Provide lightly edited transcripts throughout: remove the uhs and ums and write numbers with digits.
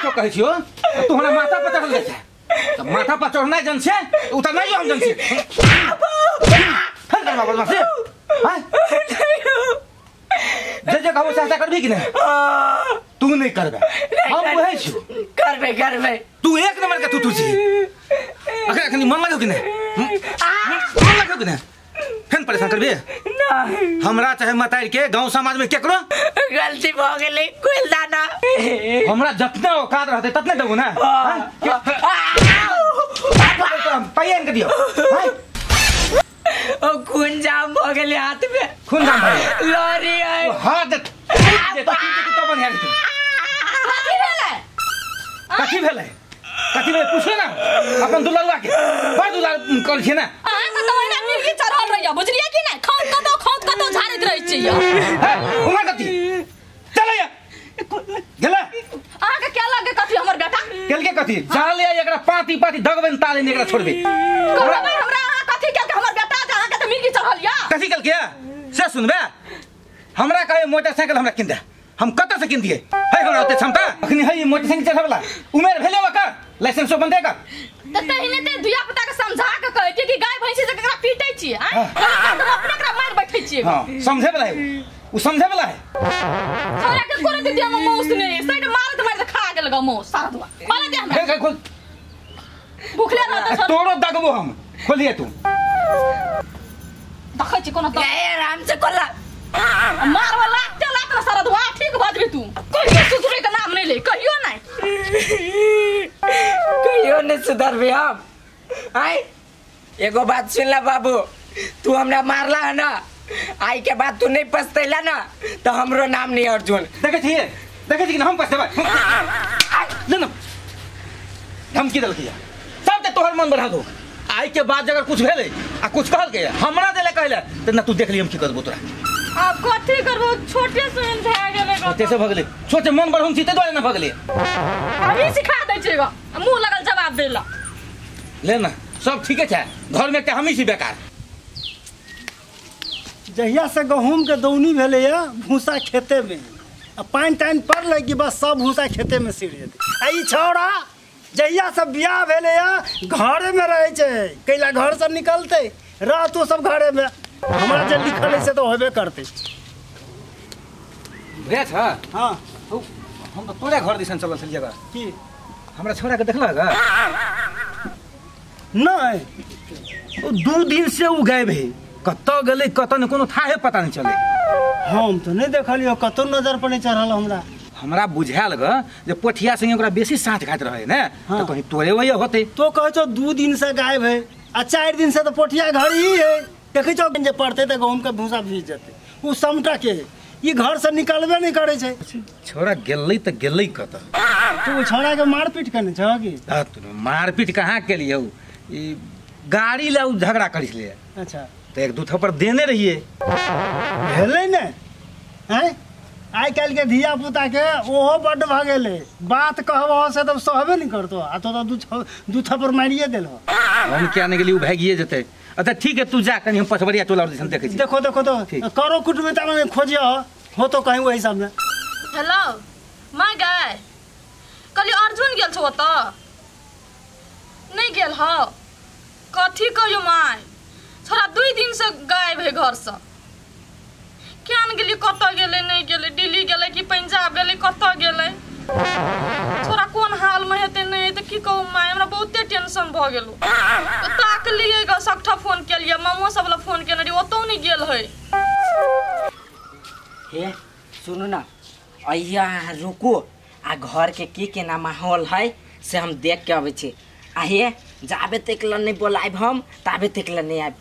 तो कहै छियो तू हमरा माथा पर चढ़ल छै त माथा पर चढ़नाइ जन छै उतरनाइ हम जन छै फेर करबा बदमाशी हां जे जे कहबो सहायता करबी कि नहीं तू नहीं करबे हम कहै छियो करबे करबे तू एक नंबर के तू छी अखन अखन मन लागो कि नहीं मन लागो कि नहीं फेन परेशान करबे नहीं हमरा चाहे मतार के गांव समाज में केकरो गलती भ गेलै कोइल दाना हमरा जतना औकात रहते ततने देबो ना पायन के दियो ओ खून जाम भ गेलै हाथ में खून जाम भ गेलै लॉरी है हाथ दे तो बन गेल कथी भेलै कथी भेलै कथी भेलै पूछो ना अपन दुलरुआ के बड़ दुलार कर छियै ना अहाँ के त ओहिना मिर्गी चढ़ल रहैया बुझलियै कि नै खौत कतौ झाड़ैत रहै छियै हे उमर कथी चलैया गेलै अहाँ के क्या लगे कथी हमर बेटा केलके कथी जाले एकरा पाती पाती दगबे न ताले ने एकरा छोड़बे कहबै हमरा अहाँ कथी केलके हमर बेटा जे अहाँ के त मिर्गी चढ़ल या कथी केलके से सुनबे हमरा कहे मोटरसाइकिल हमरा किन दे हम कतऽ से किन दिए है हमरा ओते क्षमता अखनी है मोटरसाइकिल चढ़बला उमेर भेले ओकर लाइसेंसो बंदे कर त तहिने ते धिया पुता के समझा के कहै छियै कि गाय भैंसी से केकरा पीटै छियै आँ हम अपने एकरा मारि बैठै छियै हां समझे वाला है उ समझे वाला है छोरा के कोरे दीदी हम मौस ने साइड मारत मारत खा गेल ग मौस सारा दुआ खोले दे हमरा खोल भूखले रहत तोरो दगबो हम खोलिए तू देखै छी कोनो ए आराम से खोला मारवा लागते लागत सारा दुआ ठीक भ जबी तू कहियो सुधरे के नाम नहीं ले कहियो नहीं कहियो नहीं सुधरबे हम आय एगो बात सुन ला बाबू तू हमरा मारला है ना आई के बाद तू नहीं पछतैला ना तो हमरो नाम नहीं अर्जुन देखै छियै कि हम पछतेबै ले ना धमकी देलकै सब ते तोहर मन बढ़ा दो आई के बाद अगर कुछ भेलै आ कुछ कहलकै हमरा देले कहले त ना तू देख लियम की करबो तोरा अब कथी करबो छोटे से भए गेलै छोटे से भगले छोटे मन बढ़न छी ते दुआरे ना भगले अभी सिखा दै छियै ग मुंह लगल जवाब देला ले ना सब ठीके छै घर में एकटा हमही छी बेकार जहिया से गहूम के दौनी भेलैया भूसा खेते में आ पानि तानि पड़लै कि बस सब भूसा खेते में सिर जेतै आ ई छौड़ा जहिया से बियाह भेलैया घरे में रहै छै कैला घर से निकलतै रहतो सब घरे में हमरा जे लिखल है से तो होबे करतै भैया छ हां हम तो तोरे घर दिसन चलल छलियै ग की हमरा छोरा के देखलह ग नहीं ओ 2 दिन से उ गायब है कतऽ गेलै कतऽ ने कोनो थाहे पता नहीं चले हम तो नहीं देखलियो कतौ नजर पर नहीं चढ़ल हमरा हमरा बुझायल ग जे पोठिया संगे ओकरा बेसी साथ घात रहे ने हाँ। तो कहीं तोरे वही होते तो कहै छौ 2 दिन से गायब है आ 4 दिन से तो पोठिया घर ही है देखै छौ जे पड़तै तऽ गहूम के भूसा भीज जेतै उ समटा के ई घर से निकलबे नहीं करै छै छोरा गेलै तऽ गेलै कतऽ तू छोरा के मारपीट केने छौ की मारपीट कहाँ केलियौ ई गाड़ी ला उ झगड़ा करै छलै अच्छा तो एक दू थप्पड़ देने रहिए भेलै ने हैं आइ काल्हि के धिया पुता के ओहो बड्ड भऽ गेलै बात कहबहो से तऽ सहबे नहीं करतो आ तो दू थप्पड़ मारिए देलहो हम क्या नहीं गेली उ भागिए जेतै अच्छा ठीक है तू जा कनी हम पछबरिया टोला दिसन देखै छी देखो देखो तो करो कुटुम्ब में खोजियो हो तो कहीं वही सब में हेलो माय गाय कहली अर्जुन गेल छौ ओतऽ नहीं गेल हौ कथी कहियो my छोरा 2 दिन से गायब है घर से क्या गेली कतऽ गेलै नहीं गेलै दिल्ली गेलै कि पंजाब गेलै कतऽ गेलै छोरा कोन हाल में हेतै नहीं हेतै की कहू my हमरा बहुते टेंशन भऽ गेलो ताकलियै ग सबठा फोन केलियै मामो सब ला फोन केने रहियै ओतौ नहीं गेल है हे सुनू ना अइया अहाँ रुकू आ घर के की केना माहौल है से हम देख के अबै छी आ हे जाबे तक ला नहीं बोलायब हम ताबे तक ला नहीं आयब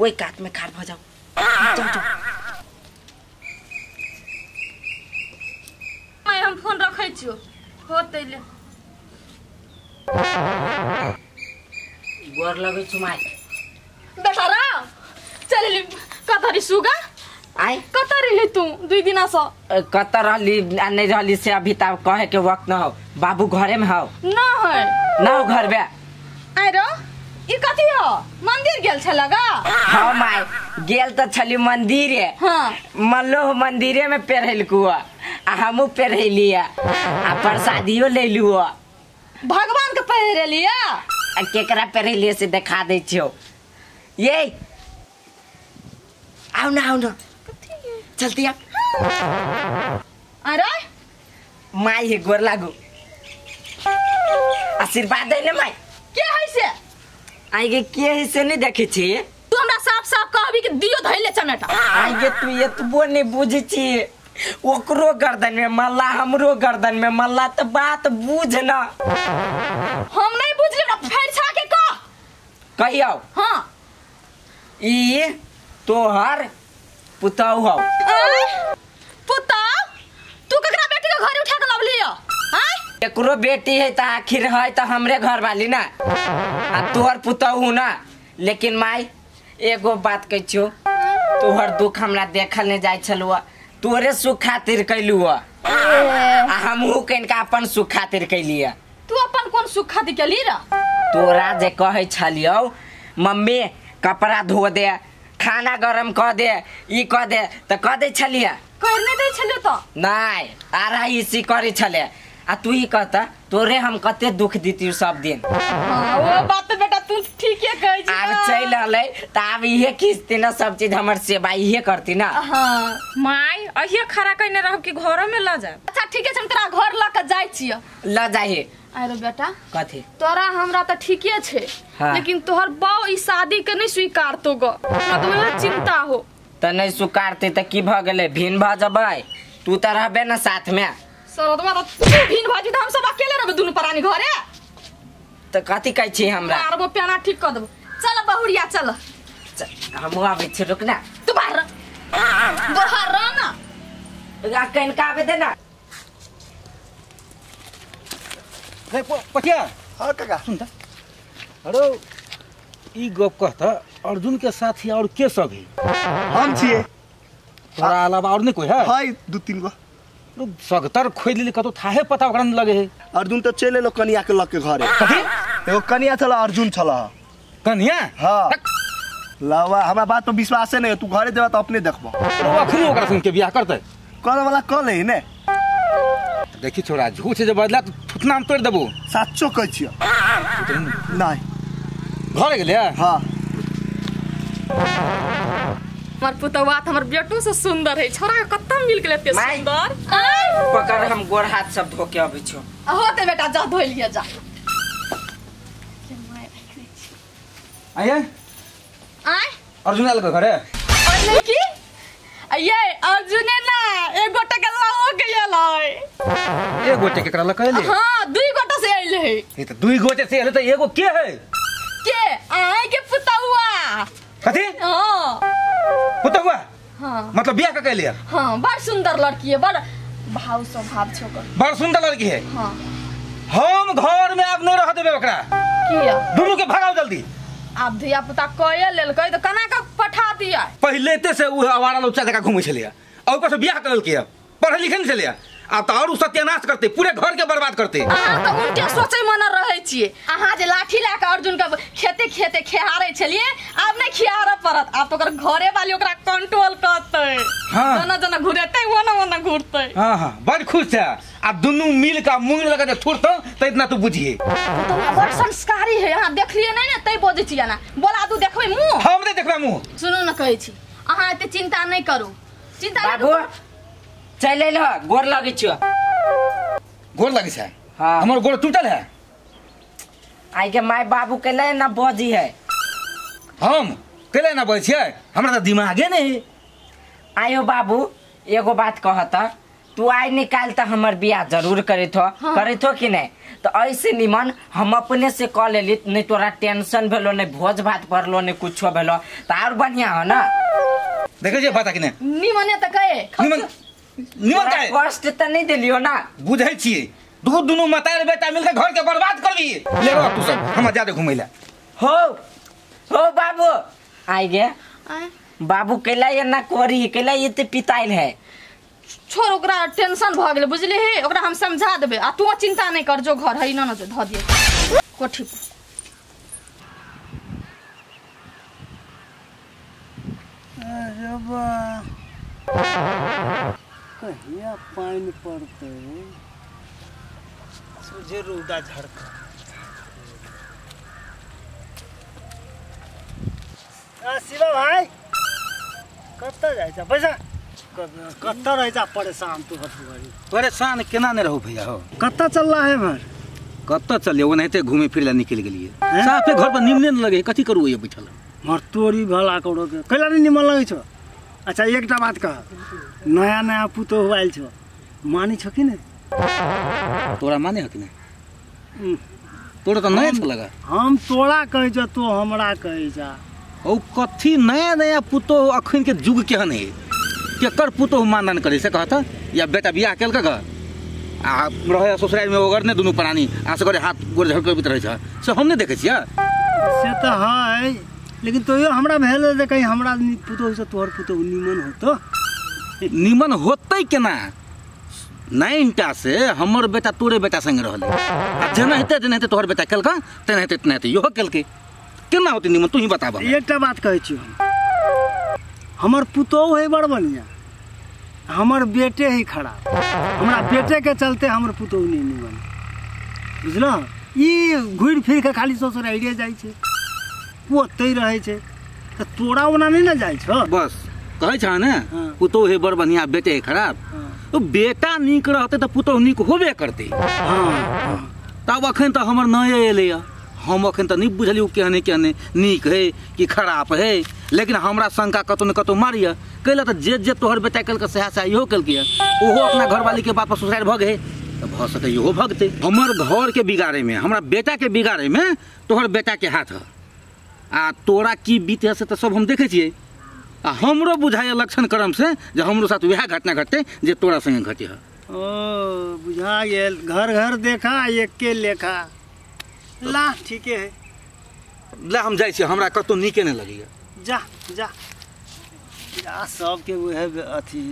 ओहि कात में खाड़ भऽ जाओ जाओ जाओ मैं हम फोन रखै छियो होतै ले गोर लगै छु my बेटा रा चल कतरी सुगा आय कतऽ रहली तू 2 दिना से कतऽ रहली आ नहीं रहली से अभी तक कहे के वक्त न हो बाबू घरे में हो न है न हो घर में आय रो ई कथी हो मंदिर गेल छला गा? हां my गेल त छली मंदिर। हां मल्लो मंदिरे में पेरहलकू आ हमहु पेरहलिया आ प्रसादियो लेलु। भगवान के पहिरलिया आ केकरा पेरहलिया से देखा दै छियो। ये आओ ना आओ ना कथी है चलती आ। अरे माई है गोर लागू आशीर्वाद दे ने माई। के है से? आई के के है से नहीं देखे छी तू हमरा साफ साफ कहबी कि दियो धइले चमेटा। आई के तू एतबो नहीं बुझी छी ओकरो गर्दन में मल्ला हमरो गर्दन में मल्ला त बात बुझ ना। हम नहीं बुझली ना फरछा के कह। कहियो। हां ई तोहर पुतहु हौ। पुतहु तू ककरा बेटी के घर उठा के लावली हो? हां एकरो बेटी है त आखिर है त हमरे घर वाली ना आ तोहर पुतहु ना। लेकिन माई एगो बात कहै छियो तोहर दुख हमरा देखल नहीं जाय छलुआ तोरे सुख खातिर कैलू आ हमहू कनिका अपन सुख खातिर कैलिए। तू अपन कोन सुख खातिर कैली रा? तोरा जे कहै छलियौ मम्मी कपड़ा धो दे खाना गरम क दे ई क दे त क दै छलिए। कर नहीं दै छलियो त? नहीं आरा इसी करै छले आ तू ही कहता तोरे हम कते दुख दीती सब दिन। हां वो बात बेटा तू ठीके कहै छी। आब चल रहलै त आब इहे खींचती ना सब चीज हमर सेवा इहे करती ना। हां my अहिए खड़ा कइने रहब कि घरो में ल जाब? अच्छा ठीक है हम तोरा घर ल के जाय छियो। ल जाही। अरे बेटा कथी तोरा हमरा त ठीके छे। हाँ। लेकिन तोहर बाऊ ई शादी के नहीं स्वीकारतो ग हमरा त उहे चिंता हो। त नहीं स्वीकारते त की भ गेलै भिन भ जबै तू त रहबे ना साथ में। सरदवा त तू भिन भ जइबे त हम सब अकेले रहबे दुनु प्राणी घरे। त कथी कहै छी हमरा? मारबो प्याना ठीक क देबो। चल बहुरिया चल। हमहु आबै छी रुक ना। तू बाहर रह बाहर रह ना। आ कनिका आबे दे ना। रे पटिया। हां काका सुन त अरे ई गप कहता अर्जुन के साथी और के सब है? हम छिए तोरा अलावा और नहीं कोई है? है दू तीन गो। सगतर खोज लेली कतो थाहे पता ओकरा न लगे है। अर्जुन तो चले लो कनिया के लग के घरे। कथी? एगो कनिया छला अर्जुन छला। कनिया? हां लावा हमरा बात पर विश्वास नहीं है तू घरे जेबा त अपने देखबो। तो अखनी ओकरा संग के बियाह करते? करे वाला कल है ने। देखी छोरा झूठ जे बदला तो थुतना हम तोड़ देबो। साचो कहै छियो। नहीं घरे गेले? हां हमर पुतवा त हमर बेटो से सुंदर है छोरा के कत्ता मिल गेलै एते सुंदर। पकड़ हम गोर हाथ सब धो के अबै छियो। होते बेटा जा धो लिया जा। आये आय अर्जुन आयल घरे? अरे की ये अर्जुने ना एक गोटे के लओ गेल है। एक गोटे केकरा ल कहले? हां दुई गोटे से आइल है। ई त दुई गोटे से आइल त एगो के है? के आय के पुतवा। कथी? हां पुतवा। हां मतलब बियाह क कहलिए? हां बड़ सुंदर लड़की है बड़ भाव स्वभाव छो ओकर। बड़ सुंदर लड़की है। हां हम घर में आब नहीं रह देबे ओकरा। किया? दुनू के भगाओ जल्दी। आब धिया पुता कए लेलकै त कना के पठा दिया? पहिले ते से उ आवारा लोचा जका घुमै छलिया आ ऊपर से बियाह कर लेलकै पढ़े लिखे नहीं छलिया आब त और उ सत्यानाश करते पूरे घर के बर्बाद करते। अहाँ त उनके सोचै मन रहै छियै। अहाँ जे लाठी ला के अर्जुन के खेते खेते खेहारै छलियै आब नहीं खिहारऽ पड़त आब त ओकर घरे वाली ओकरा कंट्रोल करतै। हां जना जना घुरेतै ओना ओना घुरतै। हां हां बड़ खुश छै आ दुनू मिल के मुंह लगा के थुरतौ त इतना तू बुझिए। तो बड़ संस्कारी है अहाँ देखलियै नहीं ने तै बजै छियै ना बोला दू देखबै मुंह। हम नहीं देखबै मुंह। सुनू न कहै छी अहाँ एते चिंता नहीं करू चिंता बाबू चल अइलह गोर लगै छियो। गोर लगै छै? हां हमर गोर टूटल है। आई के my बाबू के ले ना बजी है। हम केले ना बजै छियै हमरा त दिमागे नहीं। आयो बाबू एगो बात कहता तू आइ निकाल त हमर बियाह जरूर करैत हो। हाँ। करैत हो कि नहीं? तो ऐसे निमन हम अपने से क लेली नहीं तोरा टेंशन भेलो नहीं भोज भात पड़लो नहीं कुछो भेलो त और बढ़िया हो ना। देखै छियै बात कि नहीं? निमने त कहे निमन निमन काहे कष्ट त नहीं देलियो ना। बुझै छियै दू दुनू मतार बेटा मिलके घर के बर्बाद करबी। ले रह तू सब हमरा जादे घुमै ला। हो हो बाबू आई गे बाबू केला ये ना कोरी केला ये ते पिताइल है। छोड़ ओकरा टेंशन भ गेलै बुझलिही ओकरा हम समझा देबै आ तू चिंता नहीं कर जो घर है न न धऽ दिए कोठी पर। अरे बा कहिया पानि पड़तै सोझे रौदा झड़क। शिवा भाई कतऽ जाइ छ पैसा कतऽ रहै छ परेशान तू हटुआरी? परेशान केना नहि रहू भैया हो। कतऽ चलला है भर? कतऽ चलिए ओनाहिते घूमे फिरे ला निकलि गेलियै। साफे घर पर निमने नहि लगे कथी करू बैठल। मर तोरी भला करो के कैला नहि निमन लगै छौ? अच्छा एकटा बात कह, नया नया पुतोहु आयल छौ, मानै छौ कि नहि? तोरा माने ह कि नहि? तोरा तऽ नया छौ लगा। हम तोरा कहै छौ तो हमरा कहै छा। ओ कथी नया नया पुतोहु अखन के युग केहन है, केकर पुतोहु मानदान करे से कहता? या बेटा बियाह केलक आ रहे ससुराल में ओगर ने दुनू प्राणी आ सगरे हाथ गोर झड़कबैत रहै छ से हम नहि देखै छियै। से तऽ है, लेकिन तैयो हमरा भेल जे कहीं हमरा पुतोहु से तोहर पुतोहु निमन होतो। निमन होतै केना? नाइनटा से हमर बेटा तोरे बेटा संगे रहलै आ जेनाहिते जेनाहिते तोहर बेटा केलका तेनाहिते तेनाहिते इहो केलकै, केना होतै निमन तू ही बताबऽ। एकटा बात कहै छियौ हम, हमर पुतोहु है बड़ बढ़िया, हमर बेटे ही खराब। हमरा बेटे के चलते हमर पुतोहु नहीं निमन, बुझलह? ई घुरि फिर के खाली ससुराइरे जाइ छै, ओतै रहै छै, तऽ तोरा ओना नहि ने जाइ छौ। बस कहै छह ने पुतोहु है बड़ बढ़िया बेटे है खराब, तो बेटा नीक रहतै तऽ पुतोहु नीक होबे करतै। तब अखन तऽ हमर नये एलैया, हम अखन तऽ नहि बुझलियै केहने केहने नीक है कि खराब है, लेकिन हमरा शंका कतौ ने कतौ मारिय कैला तऽ जे जे तोहर बेटा केलकै सएह सएह इहो केलकै, ओहो अपना घरवाली के बात पर ससुरारि भऽ गेल तऽ भऽ सकै इहो भगतै। हमर घर के बिगाड़े में, हमरा बेटा के बिगाड़े में तोहर बेटा के हाथ है आ तोरा की बीत है से तऽ सब हम देखै छियै। आ हमरो बुझाइए लक्षण क्रम से जे हमरो साथ वएह घटना घटतै जे तोरा संगे घटे है। ओ बुझा गेल, घर घर देखा एके लेखा। ला ठीके है, ला हम जाइ छी, हमरा कतौ नीके नहि लगैया। जा जा जा, सबके उएह अथी।